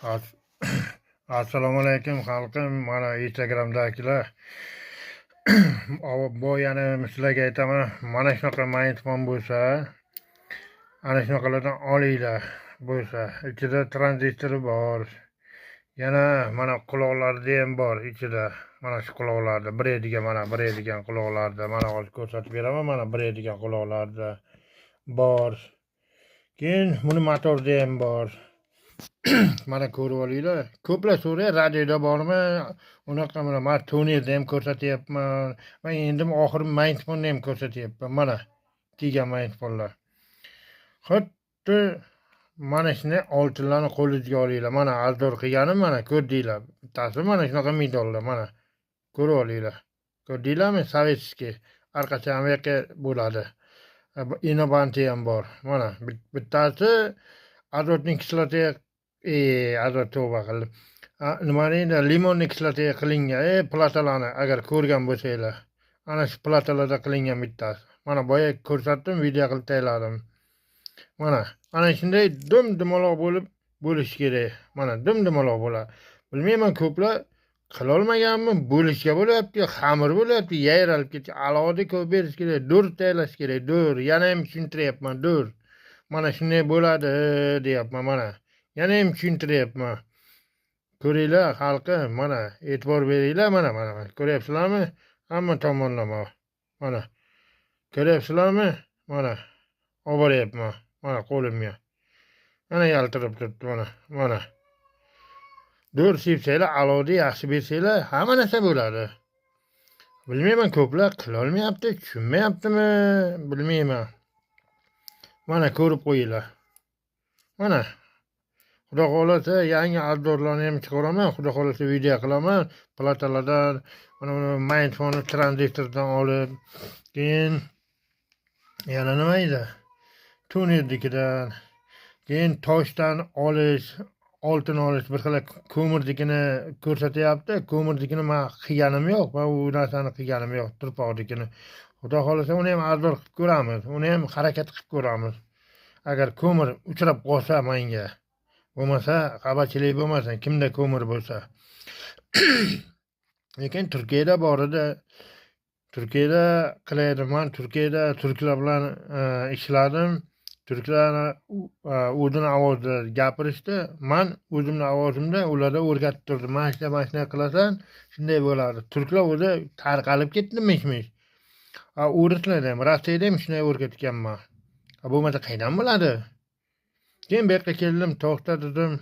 Assalomu alaykum, xalqim. Mana Instagramdagilar, boyani sizlarga aytaman, mana shunaqa magnitofon bo'lsa, ana shunaqalardan olinglar bo'lsa. Ichida tranzistori bor. Yana mana quloqlarida ham bor ichida. Mana shu quloqlarda biradigan, mana biradigan quloqlarda, mana hozir ko'rsatib beraman, mana biradigan quloqlarda bor. Keyin buni motorda ham bor. Mana ko'rib olinglar. Ko'plar so'raydi, radioda bormi? Unaqa mana man tunerda ham ko'rsatyapman. Man endi oxiri magnitofonni ham ko'rsatyapman. Mana kelgan magnitofonlar. Xuddi mana shunday oltinlarni qo'lingizga olinglar. Mana обзор qilganim, mana ko'rdinglar. Bittasi mana shunaqa medallar, mana ko'rib olinglar. Ko'rdinglarmi? Советский. Orqasi ham bu yoqqa bo'ladi. Inobanti ham bor. Mana bittasi азотный kislota, azot, tavba qildim. Nima deydi, лимонный kislotaga qilingan, platalarni agar ko'rgan bo'lsanglar. Ana shu platalarda qilingan bittasi. Mana boya ko'rsatdim, video qilib tayyorladim. Mana, ana shunday dum dumaloq bo'lib bo'lishi kerak. Mana dum dumaloq bo'ladi. Bilmayman, ko'plar qilolmaganmi, bo'lishga bo'lyapti, xamir bo'lyapti, yayralib ketdi. Alohida ko'p berish kerak, dur tayyorlash kerak, dur. Yana ham tushuntiryapman, dur. Mana shunday bo'ladi deyapman, mana. Yana ham tushuntiryapman. Ko'ringlar, xalqim, mana e'tibor beringlar, mana mana mana. Ko'ryapsizlarmi? Hamma tomonlama. Mana. Ko'ryapsizlarmi? Mana. Olib boryapman. Mana qo'limga. Mana yaltirab turibdi, mana. Mana. Dur sepsanglar, alohida yaxshi bersanglar, hamma narsa bo'ladi. Bilmayman, ko'plar qilolmayapti, tushunmayaptimi, bilmayman. Mana ko'rib qo'yinglar. Mana. Xudo xohlasa, yangi обзор larni ham chiqaraman. Xudo xohlasa, video qilaman. Platalardan, mana buni magnitofonni tranzistordan olib, keyin yana nima edi? Tunernikidan, keyin toshdan olish, oltin olish, bir xil ko'mirnikini ko'rsatyapti. Ko'mirnikini man qilganim yo'q. Man u narsani qilganim yo'q, turpoqnikini. Xudo xohlasa, uni ham обзор qilib ko'ramiz. Uni ham harakat qilib ko'ramiz. Agar ko'mir uchrab qolsa menga, bo'lmasa xafachilik bo'lmasin, kimda ko'mir bo'lsa. Lekin Turkiyada bor edi. Turkiyada qilaydi. Man Turkiyada turklar bilan ishladim. Turklar o'zini ovozida gapirishdi. Man o'zimni ovozimda ularda o'rgatib turdim. Mana shunday, mana shunday qilasan, shunday bo'ladi. Turklar o'zi tarqalib ketdi mish-mish. O'rislarda ham, Rossiyada ham shunday o'rgatganman. Bo'lmasa qaydan biladi? Keyin bu yoqqa keldim, to'xta dedim.